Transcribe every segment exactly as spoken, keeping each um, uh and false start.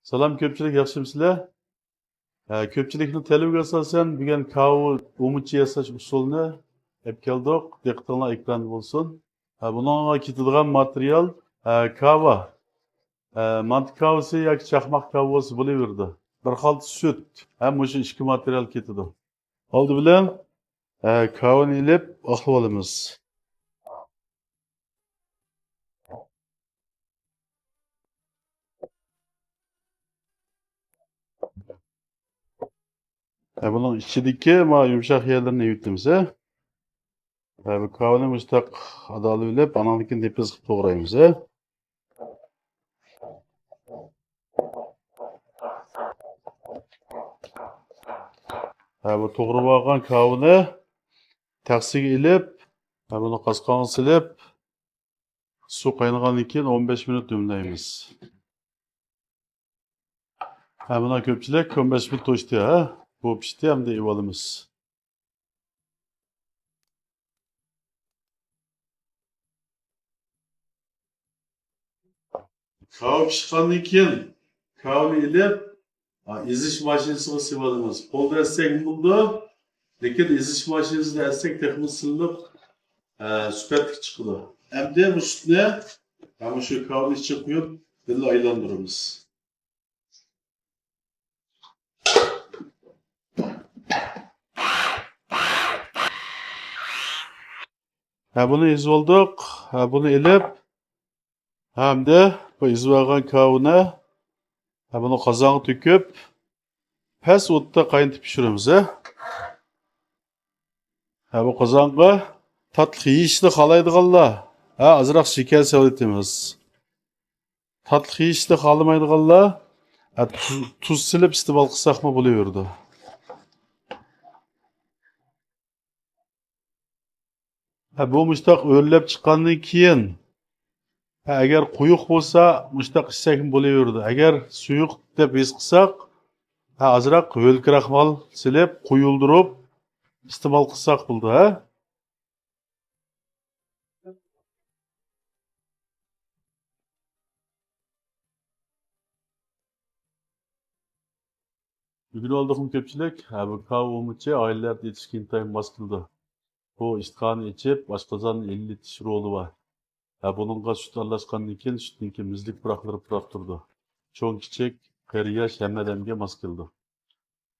سالام كۆپچىلىك، ياخشىمۇسىلەر؟ ھە، كۆپچىلىكنىڭ تەلىپىگە ئاساسەن بۈگۈن كاۋا ئۇمىچى ياساش ئۇسۇلىنى ئېلىپ كەلدۇق. دىققىتىڭلار ئېكراندا بولسۇن. ھە، بۇنىڭغا كېتىدىغان ماتېرىيال، ھە، كاۋا. ھە، مانتا كاۋىسى ياكى چاقماق كاۋىسى بولۇۋېرىدۇ. بىر خالتا سۈت ھەم مۇشۇ ئىككى ماتېرىيال كېتىدۇ. ئالدى بىلەن، ھە، كاۋىنى ئېلىپ ئاقلىۋالىمىز. ھە، بۇنىڭ ئىچىدىكى ما يۇمشاق يەرلىرىنى ئېۋىتىمىز، ھە. ھە، بۇ كاۋىنى مۇشتاق ئادالىۋېلىپ، ئاناندىن كېيىن نېپىز قىلىپ توغرايمىز، ھە. ھە، بۇ توغرىۋالغان كاۋىنى تەخسىگە ئېلىپ، ھە، بۇنى قاسقانغا سېلىپ، سۇ قاينىغاندىن كېيىن ئون بەش مىنۇت دۈملەيمىز. ھە، مانا كۆپچىلىك، ئون بەش مىنۇت توشتى، ھە؟ بۇ پىشتى، ئەمدى ئېلىۋالىمىز. كاۋا پىشقاندىن كېيىن كاۋىنى ئېلىپ، ھە، ئېزىش ماشىنىسىغا سېلىۋالىمىز. قولدا ئەزسەكمۇ بولىدۇ، لېكىن ئېزىش ماشىنىسىدا ئەزسەك تېخىمۇ سىلىق، ھە، سۈپەتلىك چىقىدۇ. ئەمدى بۇ سۈتنى، ھە، مۇشۇ كاۋىنىڭ ئىچىگە قۇيۇپ، بىللە ئايلاندۇرىمىز. ھە، بۇنى ئېزىۋالدۇق. ھە، بۇنى ئېلىپ، ھەمدە بۇ ئېزىۋالغان كاۋىنى، ھە، بۇنى قازانغا تۆكۈپ، پەس ئوتتا قاينىتىپ پىشۇرىمىز، ھە. ھە، بۇ قازانغا تاتلىق يېيىشنى خالايدىغانلار، ھە، ئازراق شېكەر سېلىۋېتىمىز. تاتلىق يېيىشنى خالىمايدىغانلار، ھە، تۇز، تۇز سېلىپ ئىستېمال قىلساقمۇ بولۇۋېرىدۇ. ھە، بۇ مۇشتاق ئۆرلەپ چىققاندىن كېيىن، ھە، ئەگەر قويۇق بولسا، مۇشتاق ئىچسەكمۇ بولۇۋېرىدۇ. ئەگەر سۇيۇق دەپ ھېس قىلساق، ھە، ئازراق ھۆل كراخمال سېلىپ، قويۇلدۇرۇپ ئىستېمال قىلساق بولىدۇ، ھە. ئۆگىنىۋالدۇقمۇ كۆپچىلىك؟ ھە، بۇ كاۋا ئۇمىچى ئائىلىلەردە ئېتىشكە ئىنتايىن ماس كېلىدۇ. بۇ ئىشتىخانى ئېچىپ، ئاشقازاننى ئىللىتىش رولى بار. ھە، بۇنىڭغا سۈت ئارىلاشقاندىن كېيىن، سۈتنىڭكى مۇزلۇق پۇراقلىرى پۇراپ تۇرىدۇ. چوڭ، كىچىك، قېرى، ياش ھەممە ئادەمگە ماس كېلىدۇ.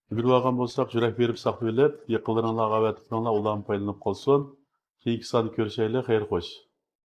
ئۆگىنىۋالغان بولساق، يۈرەك بېرىپ ساقلىۋېلىپ، يېقىنلىرىڭلارغا ئەۋەتىپ بېرىڭلار، ئۇلارمۇ پايدىلىنىپ قالسۇن. كېيىنكى ساندا كۆرۈشەيلى، خەير خوش.